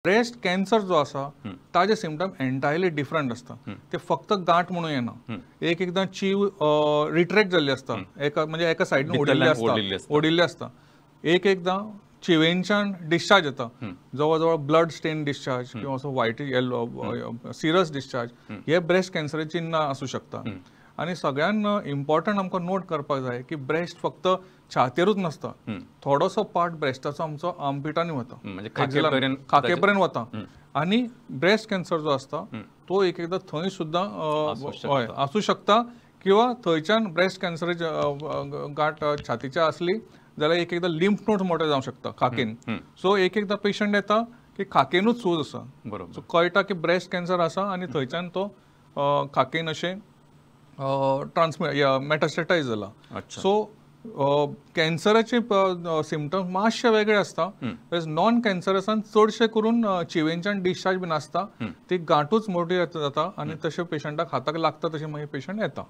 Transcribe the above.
Breast cancer जो आसा ताजे सिमटम एंटायरली डिफरंट आसता. ते फक्त गांठ म्हणून येना, एक एकदां चीव रिट्रॅक्ट जाल्ली आसता, एका म्हणजे एका सायडीन ओडिल्ली आसता. एक एकदां चिवेंच्यान डिस्चार्ज येता, जवळ जवळ ब्लड स्टेन डिस्चार्ज किंवा असो व्हायट येलो सिरस डिस्चार्ज, हे ब्रेस्ट कॅन्सराची चिन्ह आसूं शकता. आनी सगळ्यान इम्पॉर्टंट आमकां नोट करपाक जाय की ब्रेस्ट फक्त छातयेरूच नासता, थोडोसो पार्ट ब्रेस्टाचो आमचो आर्मपिटांनी वता, म्हणजे खाके पर्यंत वता. आनी ब्रेस्ट कॅन्सर जो आसता तो एक एकदां थंय सुद्दां हय आसूं शकता, किंवा थंयच्यान ब्रेस्ट कॅन्सराची गांठ छातीच्या आसली जाल्यार एक एकदां लिम्फ नोड्स मोठे जावंक शकता खाकेन. सो एक एकदां पेशंट येता की खाकेनूच सूज आसा, बरोबर, सो कळटा की ब्रेस्ट कॅन्सर आसा आनी थंयच्यान तो खाकेन अशें ट्रान्समिट मेटास्टेटायज जाला. सो कॅन्सराचे सिमटम्स मातशे वेगळे आसता, नॉन कॅन्सरसान चडशे करून चिवेंच्यान डिस्चार्ज बीन आसता, ती गांठूच मोठी जाता आनी तशें पेशंटाक हाताक लागता तशें मागीर पेशंट येता.